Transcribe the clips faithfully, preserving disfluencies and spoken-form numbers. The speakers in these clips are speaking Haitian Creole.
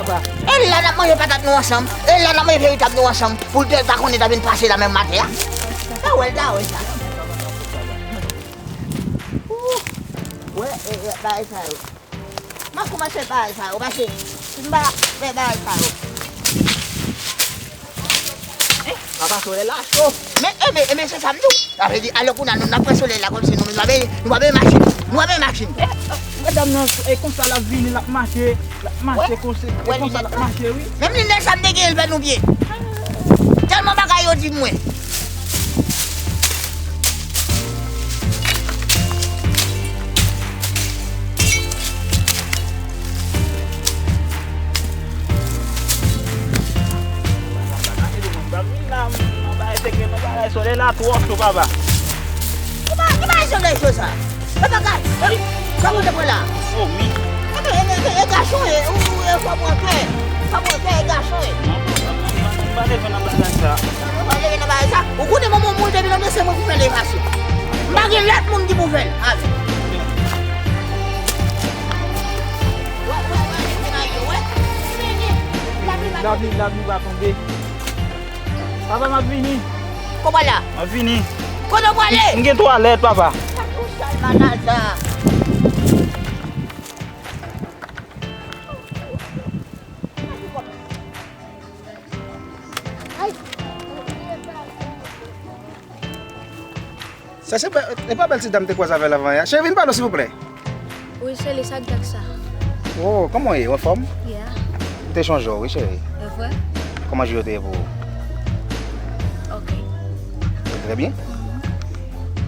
E la n ap manje patat nou ansanm. E la n ap manje veritab nou ansanm. Pou l te ta konnen ta vin pase la menm maten an. Sa wè l ta wè sa. Ou wè, e, e, bagay sa yo. M ap kòmanse bagay sa yo, paske si m pa fè bagay sa yo. Papa solèy la cho. Men, e, men, e, men se sa m di w. Sa vle di, alò kounye a nou, n ap pran solèy la kòmsi nou menm, nou pa bezwen, nou pa bezwen machin. Nou pa bezwen machin. Madanm nan, e konsa l ap vini, l ap mache, l ap mache konsa, e konsa l ap mache, wi. Menm linèt sa m te genyen, l fè nou byen. Tèlman bagay yo di mwen. Solèy la twò cho, papa. Ki ba-, ki bagay solèy cho sa? Papa, gad, sa pou te pran la. Oh, wi. E, e, e, e gason, e, ou, ou, e, fò pran kè. Fò pran kè, e gason, e. Non, papa, m pa leve nan bagay sa. Ou pa leve nan bagay sa? Ou konnen manman moun depi nan desanm pou fè levasyon. M pa gen lòt moun ki pou fè l. Ale. Lapli, lapli va tonbe. Papa, m ap vini. Kote w prale? M ap vini. Kote w prale? M gen twalèt, papa. Sa pou sal manaza. Sa se bè-, e pa bèl ti dam te kwaze avè l avan yè. Cheri, vin pale w, silvouplè. Wi, cheri, sa k dak sa? Oh, kòman w ye? Ou anfòm? Yeah. M te chonje w, wi, cheri. E vre? Kòman jou yo te ye pou ou? Ok. Trè byen? Mhm.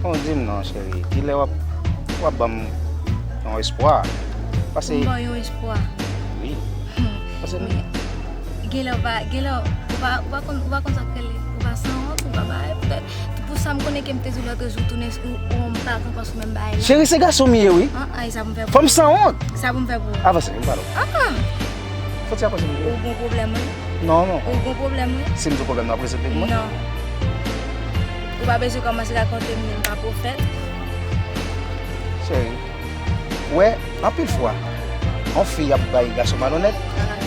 Bon, di m non, cheri. Kilè w ap, w ap ban m yon espwa? Paske... Ban yon espwa? Wi. Paske... Men, genlè w pa, genlè w pa, ou pa konn, ou pa konn sa k rele, ou pa sanwont, ou pa bay, poutèt, pou sa m konnen ke m te di w lòt jou, tounen, ou, ou, m pa konn kòmsi menm bagay la. Cheri, se gason m ye, wi. An, an, e sa pou m fè pou ou? Fò m sanwont. Sa pou m fè pou ou? Avanse, m pale w. An, an. Soti avanse, m pale w. Ou gon pwoblèm, wi. Non, non. Ou gon pwoblèm, wi. Si m di w pwoblèm nan, ap rezoud li pou mwen? Non. Ou pa bezwen kòmanse rakonte m, m pa pwofèt. Cheri. Ou wè, anpil fwa, yon fi ap bay gason malonèt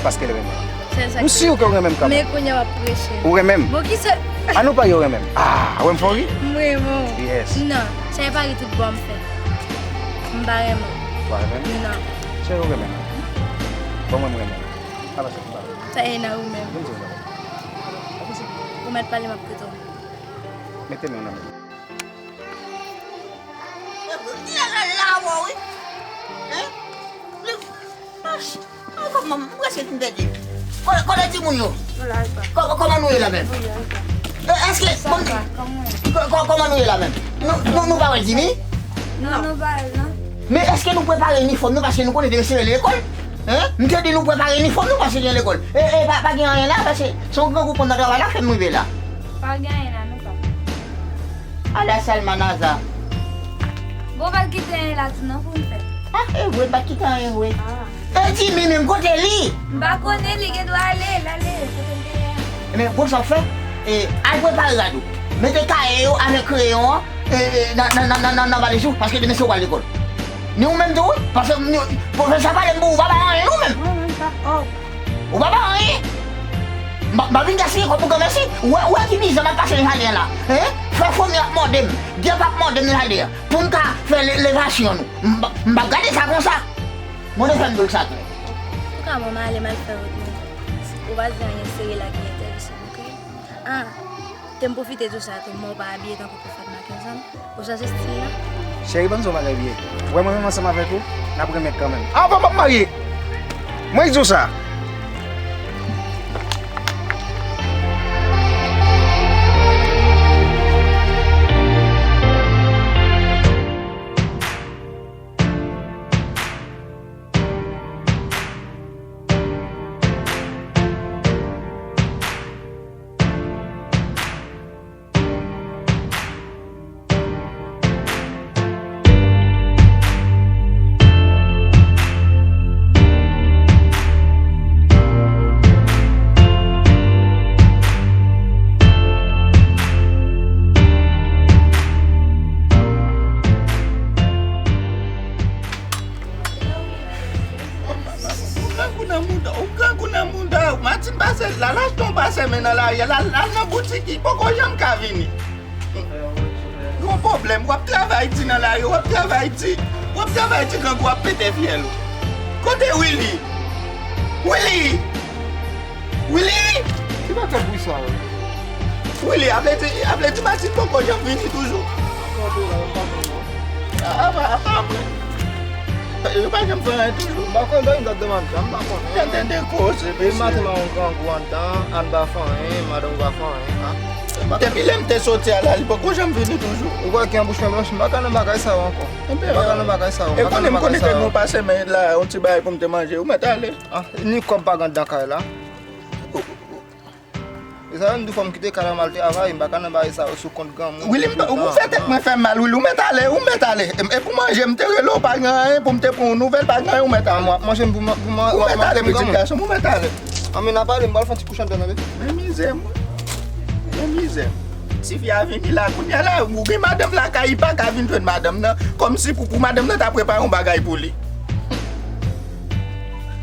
paske l renmen l. M si ke w renmen m kanmenm. Men kounye a w ap preche. Ou renmen m? Bon, kisa? An nou parye, ou renmen m? Ah, ou wè m fè w ri? M renmen w. Yes. Non, sa e pari tout bon m fè. M pa renmen w. Ou pa renmen m? Non. Cheri, ou renmen m? Bon, mwen, m renmen w. Avanse, m pale w. Sa e nan ou menm. Vin di w sa. Ou mèt pale, m ap koute w. Mete men w nan men m. Li la la la wè wi. Hein? Li, ah, ah, kòman, m prèske fin pèdi. Kote, kote timoun yo? Kò-, kòman nou ye la menm? E, èske, bon, kò-, kò-, kòman nou ye la menm? Nou, nou, nou pa wè Jimmy? Non, nou pa wè l, non. Men èske nou prepare inifòm nou paske nou konnen demen se lekòl? Hein? M te di nou prepare inifòm nou paske gen lekòl. E, e, pa, pa gen anyen la paske se yon grangou konn nan travay la fè m rive la. Pa gen anyen la, non, papa. Ala sal manaza. Bon, pa kite anyen la tou non pou m fè. Ah, e vre, pa kite anyen vre. Ah. E Jimmy menm, kote li? M pa konnen, li gen dwa ale, l ale, kote l te ye a. Ebyen, bon, sa w fè, e, al prepare rad ou. Mete kaye yo avèk kreyon an, e, e, nan, nan, nan valiz ou, paske demen se ou pral lekòl. Ni ou menm tou, wi, paske ni, pwofesè a pale m pou ou, ou pa bay anyen non menm. Mwen menm, sa, oh. Ou pa bay anyen. M pa, m pa vin gaspiye kòb pou granmèsi. Ou wè, ou wè ki mizè m ap pase nan jaden an la. Hein? Frè fomi ap mòde m. Dyab ap mòde m nan jaden an. Pou m ka fè le-, levasyon nou. M pa, m p ap gade sa konsa. Mwen te fè m dwe sa tou. Antouka, mwen m ale, m al fè wout mwen. Ou pa di anyen serye la ki enterese m, ok? Ah, te m pwofite di w sa tou, men w pa abiye tankou pwofèt Mackenson. Ou chanje stil la? Cheri, ban m di w yon bagay byen. Ou wè mwen menm ansanm avèk ou, n ap renmen kanmenm. Avan m ap marye! Mwen di w sa. Ou grangou nan mouda, ou grangou nan Matin pase, l al achte yon pa semen nan lari a, l al, l al nan boutik, li poko janm ka vini. Gon pwoblèm, w ap travay di nan lari, w ap travay di, w ap travay di grangou ap pete fyèl ou. Kote Willy? Willy! Willy! Ki bagay bri sa yo? Willy, a vle di, a vle di Matin poko janm vini toujou. Kanpe la, yo pa konn non. A, a, a, a, Yo pa janm fè anyen toujou. M pa konnen, bagay m t ap demande, m pa konnen. Tande de koze, mesye. Maten m a yon grangou anndan, a m pa fè anyen, madanm ou pa fè anyen, a. Depi lè m te soti a la, li poko janm vini toujou. Ou kwè ki an bouch mwen blanch, m pa ka nan bagay sa yo ankò. M pa ka nan bagay sa yo, m pa ka nan bagay sa yo. E konnen m konnen te gon pase men la, yon ti bagay pou m te manje, ou mèt ale. A, ni kòb pa gen anndan kay la. E sa menm di fò m kite kay la m al travay, m pa ka nan bagay sa yo sou kont granmoun. Willy, m pa, ou fè tèt mwen fè mal, Willy, ou mèt ale, ou mèt ale. E, e pou manje, m te rele w, pa gen anyen, pou m te pran yon nouvèl, pa gen anyen, ou mèt ale. M ap manje m pou m, pou m, ou mèt ale, pitit gason m, ou mèt ale. Anben n ap pale, m pral fè yon ti kouch anndan, tande. Men mizè, mwen. Men mizè. Tifi a vini la, kounye a la, ou gen madanm lakay, li pa ka vin jwenn madanm nan, kòmsi pou, pou madanm nan ta prepare yon bagay pou li.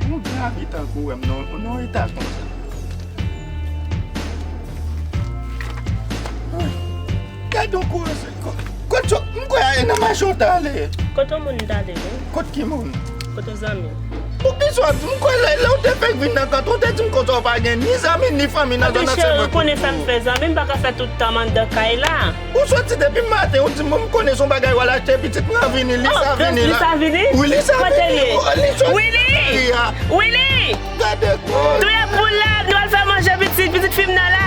Yon gran abitan kou wè m nan, nan eta konsa. Gad yon koze. Ko-, kot yo, m kwè a e nan mache w t ale. Kot yon moun m t ale, wi. Kot ki moun? Kot yon zanmi. Poukisa w ap di m kwè lè, lè w te fèk vin nan kanto, w te di m konsa w pa gen ni zanmi, ni fanmi nan zòn nan. Cheri, ou konnen sa m fè zanmi, m pa ka fè tout tan m anndan kay la. Ou soti depi maten, ou di m, m konnen se yon bagay w al achte, pitit mwen an vini, li sa vini la. Li sa vini? Wi, li sa vini. Kote l ye? Li soti nan lari a. Willy! Willy! Gade koze. Touye poul la, nou al fè manje pitit, pitit fi m nan la.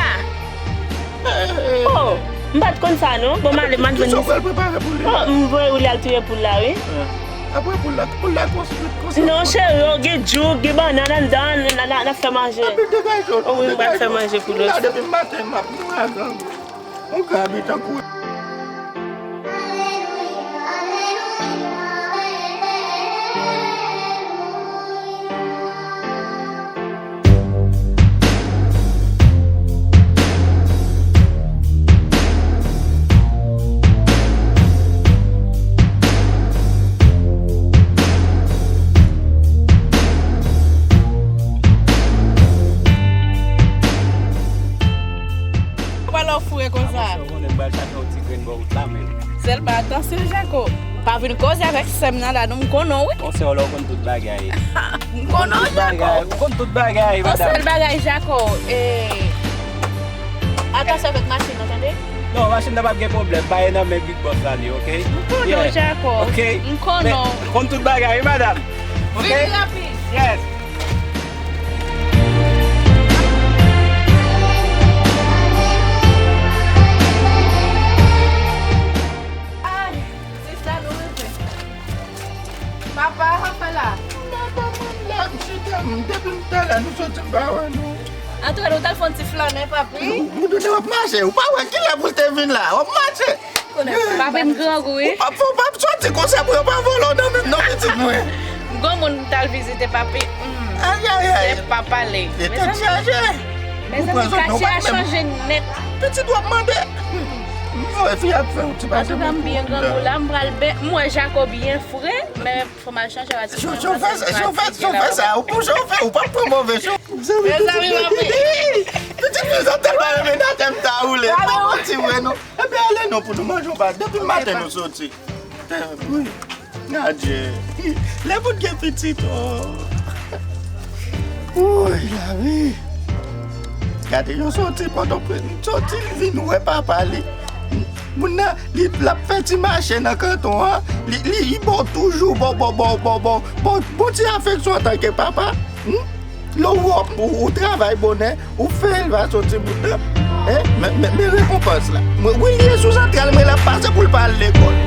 Oh, m pa t konn sa non. Bon, m ale, m al jwenn misye. Kisa w pral prepare pou li? Oh, m voye Willy al touye poul la, wi. Apre poul la, poul la konsa, konsa. Non, cheri, gen djouk, gen bannann anndan, n, n, n, n ap fè manje. Anben degaje w. Oh, wi, m pral fè manje pou nou. La depi maten, m ap mouri ak grangou. Yon gran abitan kou. Ou pa lè w foure konsa. Ou konnen m pral chache yon ti grenn bò wout la menm. Sèlman atansyon, Jako. Pa vin koze avèk sè m nan la, non, m konnen w, wi. Konsè w la, ou konn tout bagay. M konnen w, Jako. Ou konn tout bagay, madanm. Yon sèl bagay, Jako. E, atansyon avèk machin nan, tande? Non, machin nan p ap gen pwoblèm. Pa e nan men Big Boss la li, oke? M konnen w, Jako. Oke? M konnen w. Men, ou konn tout bagay, wi, madanm. Oke? Vin rapid. Yes. Ay, se sa nou bezwen. Papa, papa la. Papa, mwen la, m chita, m, depi m talè, nou soti m pa wè nou. Antouka, nou t al fè yon ti flannen, papi. Ou, ou, w ap mache, ou pa wè kilè pou l te vin la, w ap mache. Konnen, papi m grangou, wi. Ou p ap, ou p ap soti konsa pou yo pa vòlè w nan men m non, pitit mwen. Granmoun m t al vizite, papi. Hmm. Ay, ay, ay. Se pa pale. E tèt chaje. Mezanmi, katye a chanje nèt. Pitit w ap mande. M voye fi a fè yon ti pase. Antouka, m byen grangou la, m pral ben, m wè Jako byen fre, men fò m al chanje rad. Si w fè sa, si w fè, si w fè sa, ou pou chofè, ou p ap pran move chofè. Mezanmi, papi. Pitit fi sa tèlman renmen nan tèm ta woule. Pa manti vre non. Ebyen, ale non pou nou manje yon pa. Depi maten nou soti. Wi. Adye. Lè moun gen pitit, oh. Woy, lavi. Gade, yo soti Pòtoprens, soti, li vin wè papa li. Moun nan, li, l ap fè ti mache nan kanton an. Li, li, li ba w toujou, ba w, ba w, ba w, ba w, ba w, ba w, ba w, bon ti afeksyon antanke papa. Hmm? Lè w wè w, ou travay bonè, ou fè elevasyon timoun nan, en, men, men, men rekonpans la. Mwen, Willy ye sou santral, mwen l ap pase pou l pa al lekòl.